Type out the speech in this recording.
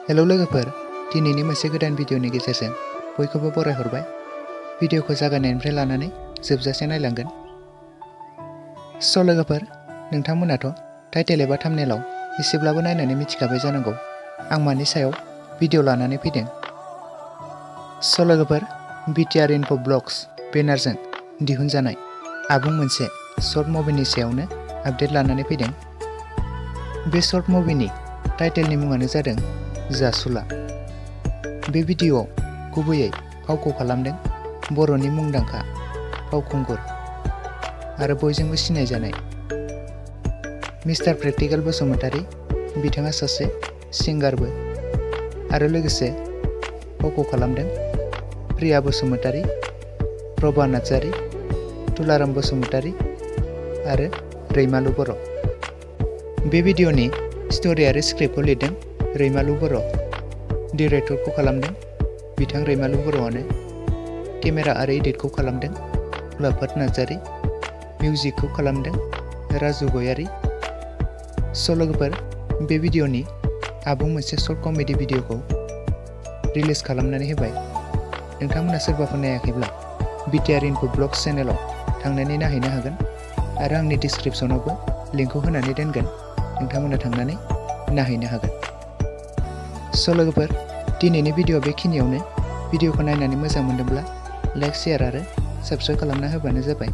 Hello लोगोफोर, दिनैनि मोनसे गोदान भिडिअनि गेजेरजों बयखौबो बरायहरबाय। भिडिअखौ जागायनायनिफ्राय लानानै जोबजासे नायलांगोन। लोगोफोर, नोंथांमोनाथ' टाइटेल एबा थाम्बनेलाव एसेब्लाबो नायनानै मिथिखाबाय जानांगौ आं मानि सायाव भिडिअ लानानै फैदों। लोगोफोर, बिटिआर इनफ' ब्लग्स बेनारजों दिहुनजानाय आबुं मोनसे शर्ट मुभिनि सायावनो आपडेट लानानै फैदों। बे शर्ट मुभिनि टाइटेलनि मुङानो जादों जासुला। बे भिडिअआव गुबैयै फावखौ खालामदों बर'नि मुंदांखा फावखुंगुर आरो बयजोंबो सिनायजानाय मिस्टार प्रेक्टिकेल बसुमतारी। बिथाङा सासे सिंगारबो आरो लोगोसे फावखौ खालामदों प्रिया बसुमतारी, प्रभा नार्जारी, तुलाराम बसुमतारी आरो रैमालु बर'। बे भिडिअनि स्ट'रि आरो स्क्रिप्टखौ लिरदों रैमालु बर'। डिरेक्टरखौ खालामदों बिथां रैमालु बर'आनो। केमेरा आरो एडिटखौ खालामदों उलाफाद नार्जारी। मिउजिकखौ खालामदों राजु गयारी। लोगोफोर, बे भिडिअनि आबुं मोनसे शर्ट कमेडि भिडिअखौ रिलिज खालामनानै होबाय। नोंथांमोना सोरबाफोर नायाखैब्ला बिटिआर इनफ' ब्लग्स चेनेलाव थांनानै नायहैनो हागोन आरो आंनि डिसक्रिपसनावबो लिंकखौ होनानै दोनगोन। नोंथांमोना थांनानै नायहैनो हागोन। लोगोफोर, दिनैनि भिडिअ बेखिनियावनो। भिडिअखौ नायनानै मोजां मोनदोंब्ला लाइक, शेयार आरो साबस्क्राइब खालामना होबानो जाबाय।